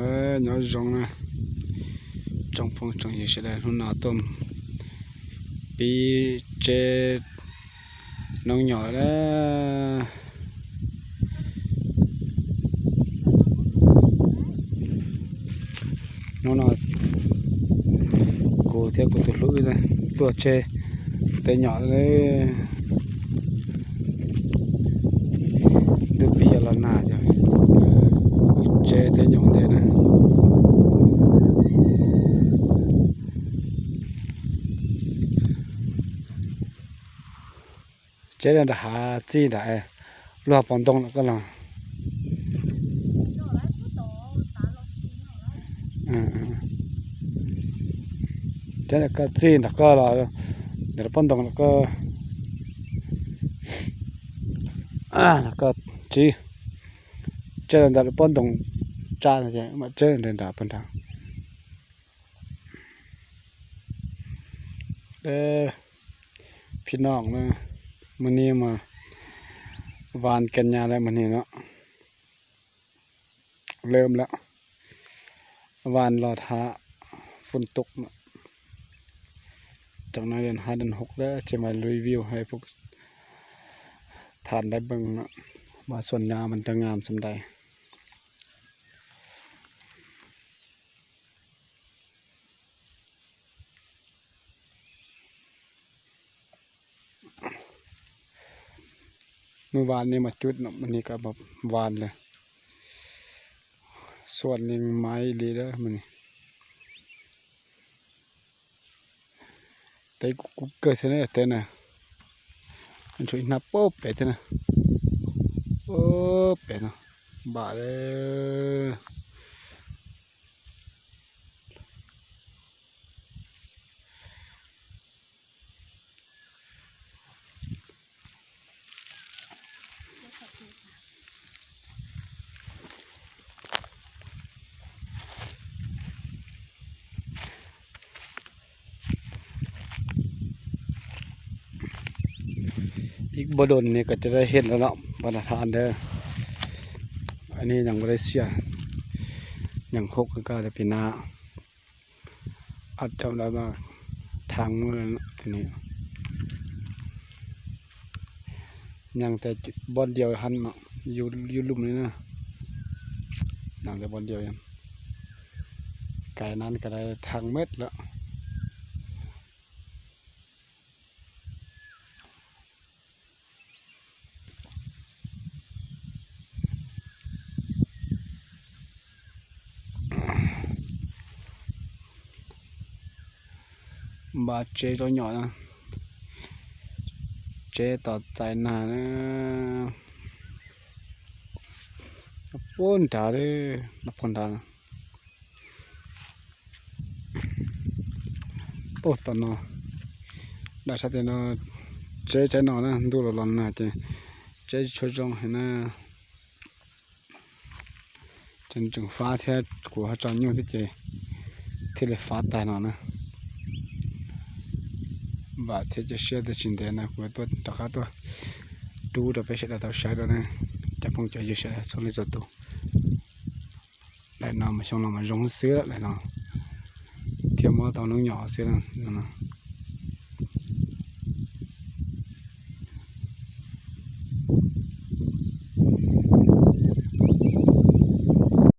Nyob zoo na tsoom phooj tsoom ywg sawv daws, hnub no tuaj pib tseb noob nyom na. Hnub no kuv thiab kuv tus hlub tuaj tseb tej nyom. Ntuj pib yuav los nag ces tseb tej nyom ntej na. Tseb nram hav txij nram, luag pov ntoo lawm koj los. Tseb nram koj txij nram koj los, nram lub pob ntoo lawm koj. Koj tsis tseb los ntawm lub pob ntoo tsa ces mam tseb nram nram pog nrad. Phim no mas, mas ni mas vas kas nyas lawm mas ni no, lawm lawm, vas los hav, phun tuk. Cov no yog hav dan hauv lawm ces mas review hais pub tham dais bees no, mas xuas nyas mas cov nyas xam dais. Mus vas ni mas cub no mas ni ka vas lawm, xuas ni maiv li lawm mas ni. Teb kuv kawg thiab na, teb na, tshuav ib hnab pab pem thiab na, pab pem no, npam li. Ib npau dua no koj cov dab hiam no los npaj nag tha ntawd, ni nyeem Malaysia, nyeem hauv kawg koj li pim na. Cov ntawd mas thaj, nyeem tias npau dua heev, yus lub li na, nyeem tias npau dua, kais nan kais thaj mej lawm. Npaj tseb zaub nyom na, tseb tos txais nag na. Puag nrad, puag nrad. Puag tom no, dam sab tes no, tseb tsaib no na, ntuj los los nag ces tseb tsis tshua zoo heev na. Tseem tseem fab thiab, kuv ho tso nyuj thiab ces thiaj li fab tag no na. Vam thiab cia siab tias tsis ntev no kuv tuaj rov qab tuaj rub rau peb sawv daws tau saib dua na, cov phooj cov ywg sawv daws txhua leej txhua tus. Daim no mas xyoo no mas zoo xwb daim no, thiaj muab tau noob nyom xwb no.